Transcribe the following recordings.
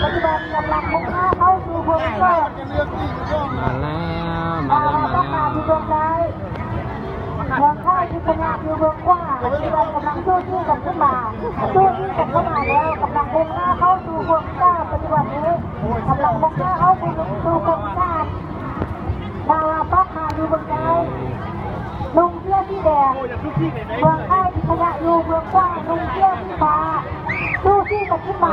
ປັດຈຸບັນກຳລັງມຸ່ງໜ້າເຂົ້າສູ່ເມືອງເກີດ. ມາແລ້ວ ມາແລ້ວ ມາແລ້ວ ຢູ່ເບື້ອງຊ້າຍ ເມືອງຄ້າຍທິດພະຍາຢູ່ເບື້ອງຂວາ ປັດຈຸບັນກຳລັງສູ້ຊີກັນຂຶ້ນມາ ສູ້ຊີກັນເຂົ້າມາແລ້ວ ກຳລັງມຸ່ງໜ້າເຂົ້າສູ່ເມືອງຊ້າຍ ປັດຈຸບັນນີ້ກຳລັງມຸ່ງໜ້າເຂົ້າສູ່ເມືອງຊ້າຍ. ດາວາຊອກຄາຢູ່ເບື້ອງຊ້າຍ ນຸ່ງເສື້ອສີແດງ ເມືອງຄ້າຍທິດພະຍາຢູ່ເບື້ອງຂວາ ນຸ່ງເສື້ອສີຟ້າ ສູ້ຊີກັນຂຶ້ນມາ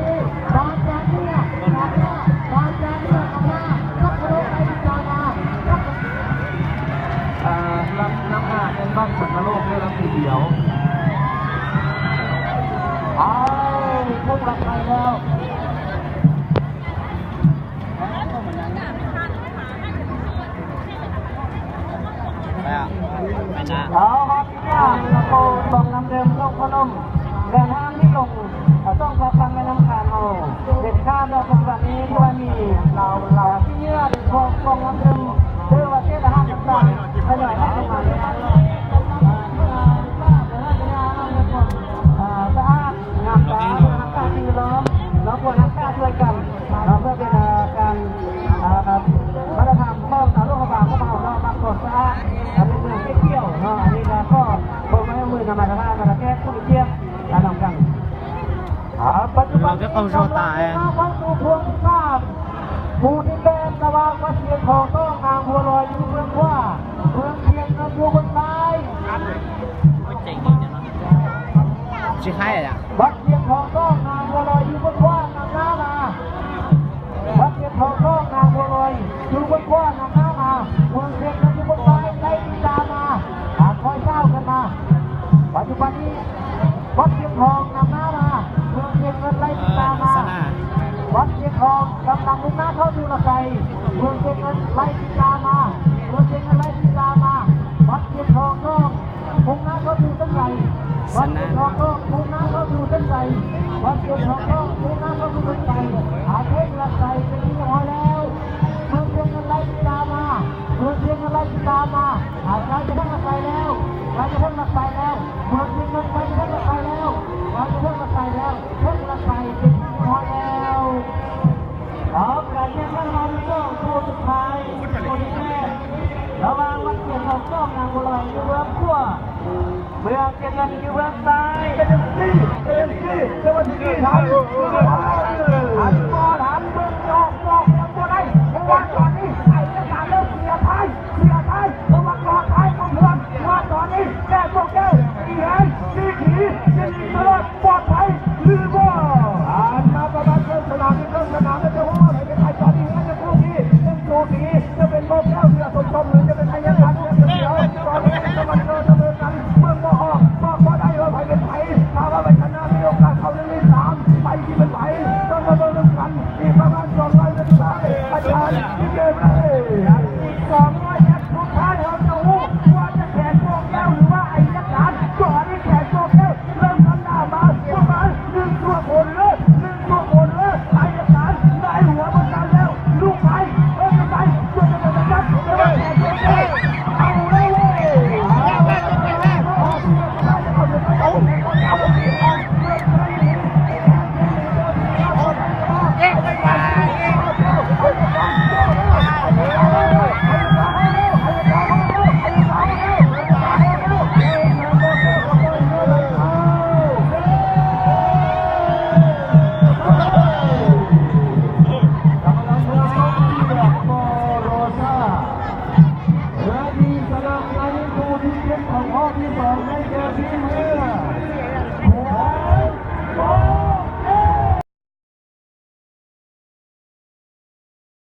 ນີ້ບາດຈາກເໜືອ ບາດຈາກເໜືອ ບາດຈາກເໜືອ ເອີ ລຳ ນ້ຳຫາດແມ່ນບັ້ງສັງກະໂລກເດີ ລຳສີຂຽວ. ອ້າວ ພຸ້ງລັກໄປແລ້ວ. ແລ້ວ ໄປນະ ເອົາຮອດ ການລະໂກນ ກອງນ້ຳດື່ມ ລົງພະນົມ ເດີນທາງທີ່ລົງ ເອີ ຕ້ອງປະຟັງແມ່ນ້ຳຂານເຮົາເດັດຂາດ ແລ້ວປັດຈຸບັນນີ້ ທີ່ວ່າມີເຫຼົ່າ ເຫຼົ່າທີ່ເຫຍື່ອຂອງກອງນ້ຳດື່ມ ຫຼືວ່າເສດອາຫານຕ່າງໆ ທະຍອຍໄຫຼລົງມາເລື້ອຍໆ ສະອາດ ງາມຕາ ຄວນຮັກສາສິ່ງແວດລ້ອມ ເນາະ ຄວນຮັກສາຊ່ວຍກັນ ເນາະ ເພື່ອເປັນ ເອີ ການ ເອີ ວັດທະນະທຳຂອງຊາວຫຼວງພະບາງຂອງເຮົາເນາະ ມັກຄວາມສະອາດ ເປັນເມືອງຂຽວເນາະ. ອັນນີ້ກໍຂໍຄວາມຮ່ວມມືນຳມາດຕະຖານ ມາດຕະແກນຜູ້ມາກຽມ ແລະ ນຳກັນ ອາ ປັດຈຸບັນ ເຮົາກໍເຂົ້າສູ່ຕາແອ ເຂົ້າສູ່ພວງທີ່ສາມ ຄູ່ທີແປດ ລະຫວ່າງວັດຊຽງທອງ ສອງ ນາງບົວລອຍ ຢູ່ເບື້ອງຂວາ ເມືອງຊຽງເງິນ ຢູ່ເບື້ອງຊ້າຍ. ຊິໃຫ້ລະ ວັດຊຽງທອງ ສອງ ນາງບົວລອຍ ຢູ່ເບື້ອງຂວາ ນຳໜ້າມາ. ວັດຊຽງທອງ ສອງ ນາງບົວລອຍ ຢູ່ເບື້ອງຂວາ ນຳໜ້າມາ. ເມືອງຊຽງເງິນ ຢູ່ເບື້ອງຊ້າຍ ໄລ່ຕິດຕາມມາ ຫາຄອຍຊາວກັນມາ. ປັດຈຸບັນນີ້ ວັດຊຽງທອງ ນຳໜ້າມາ. ເມືອງຊຽງເງິນ ໄລ່ຕິດຕາມມາ. ວັດຊຽງທອງ ກຳລັງມຸ່ງໜ້າເຂົ້າສູ່ລະໄຊ. ເມືອງຊຽງເງິນ ໄລ່ຕິດຕາມມາ. ເມືອງຊຽງເງິນ ໄລ່ຕິດຕາມມາ. ວັດຊຽງທອງ ສອງ ມຸ່ງໜ້າເຂົ້າສູ່ເສັ້ນໄຊ. ວັດຊຽງທອງ ສອງ ມຸ່ງໜ້າເຂົ້າສູ່ເສັ້ນໄຊ. ວັດຊຽງທອງ ສອງ ມຸ່ງໜ້າເຂົ້າສູ່ເສັ້ນໄຊ. ຫາເສັ້ນລະໄຊເປັນທີ່ຮຽບຮ້ອຍແລ້ວ. ເມືອງຊຽງເງິນ ໄລ່ຕິດຕາມມາ. ເມືອງຊຽງເງິນ ໄລ່ຕິດຕາມມາ. ຫາໃກ້ຈະເຖິງລະໄຊແລ້ວ. ໃກ້ຈະເຖິງລະໄຊແລ້ວ. ເມືອງຊຽງເງິນ ໃກ້ຈະເຖິງລະໄຊແລ້ວ. ໃກ້ຈະເຖິງລະໄຊແລ້ວ. ເຖິງລະໄຊເປັນທີ່ຮຽບຮ້ອຍແລ້ວ. ອອກການແຂ່ງຂັນຮອບສອງ ຄູ່ສຸດທ້າຍ ຄູ່ທີແປດ ລະຫວ່າງວັດຊຽງທອງ ສອງ ນາງບົວລອຍ ຢູ່ເບື້ອງຂວາ ເມືອງຊຽງເງິນ ຢູ່ເບື້ອງຊ້າຍ. ເອັມຊີ ເອັມຊີ ສະຫວັດດີ ທັນ ທັນບໍ່ທັນ ເບິ່ງຈອກ ຈອກ ຍັງບໍ່ໄດ້ ເພາະວ່າຕອນນີ້ໃສ່ເອກະສານແລ້ວ ເສຍທ້າຍ ເສຍທ້າຍ ເພາະວ່າຈອກທ້າຍຂອງເພື່ອນ ວ່າຕອນນີ້ແກ່ພວກເຈົ້າ ດີແຮງ ດີຖີ ສິລິສະຫຼາດ ປອດໄພ ຫຼືບໍ່? ຜ່ານມາປະມານເຄິ່ງສະໜາມ ເຄິ່ງສະໜາມ ແລ້ວຈະຮູ້ວ່າໃຜເປັນໃຜ. ຕອນນີ້ຍັງຈະຄູ່ທີ່ ຍັງສູສີ ຈະເປັນໂມແກ້ວເສືອສົມສົມ ຫຼືຈະເປັນໄຊຍະສັນເສືອຂຽວ. ຕອນນີ້ກຳລັງເສະເສມອກັນ ເບິ່ງບໍ່ອອກ ບອກບໍ່ໄດ້ວ່າໃຜເປັນໃຜ.